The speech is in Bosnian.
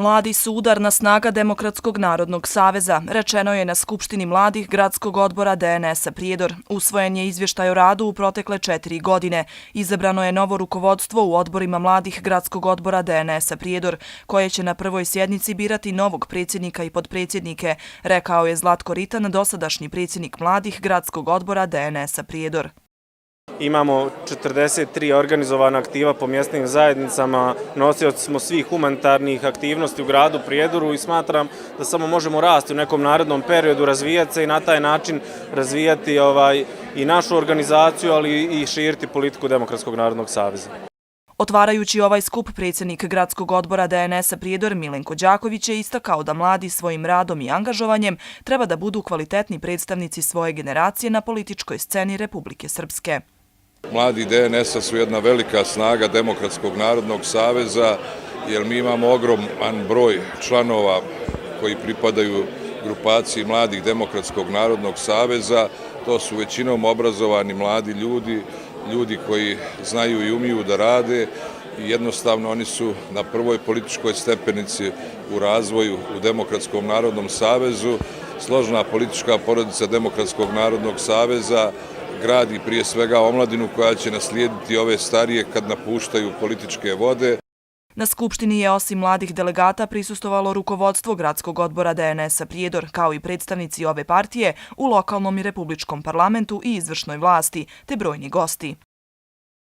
Mladi su udarna snaga Demokratskog narodnog saveza, rečeno je na Skupštini mladih Gradskog odbora DNS-a Prijedor. Usvojen je izvještaj o radu u protekle 4 godine. Izabrano je novo rukovodstvo u odborima mladih Gradskog odbora DNS-a Prijedor, koje će na prvoj sjednici birati novog predsjednika i potpredsjednike, rekao je Zlatko Ritan, dosadašnji predsjednik mladih Gradskog odbora DNS-a Prijedor. Imamo 43 organizovana aktiva po mjesnim zajednicama, nosioci smo svih humanitarnih aktivnosti u gradu Prijedoru i smatram da samo možemo rasti u nekom narednom periodu, razvijati se i na taj način razvijati i našu organizaciju, ali i širiti politiku Demokratskog narodnog saveza. Otvarajući ovaj skup, predsjednik Gradskog odbora DNS-a Prijedor Milenko Đaković je istakao da mladi svojim radom i angažovanjem treba da budu kvalitetni predstavnici svoje generacije na političkoj sceni Republike Srpske. Mladi DNS-a su jedna velika snaga Demokratskog narodnog saveza, jer mi imamo ogroman broj članova koji pripadaju grupaciji mladih Demokratskog narodnog saveza. To su većinom obrazovani mladi ljudi, ljudi koji znaju i umiju da rade i jednostavno oni su na prvoj političkoj stepenici u razvoju u Demokratskom narodnom savezu. Složna politička porodica Demokratskog narodnog saveza gradi prije svega omladinu koja će naslijediti ove starije kad napuštaju političke vode. Na Skupštini je osim mladih delegata prisustvovalo rukovodstvo Gradskog odbora DNS-a Prijedor, kao i predstavnici ove partije u lokalnom i republičkom parlamentu i izvršnoj vlasti, te brojni gosti.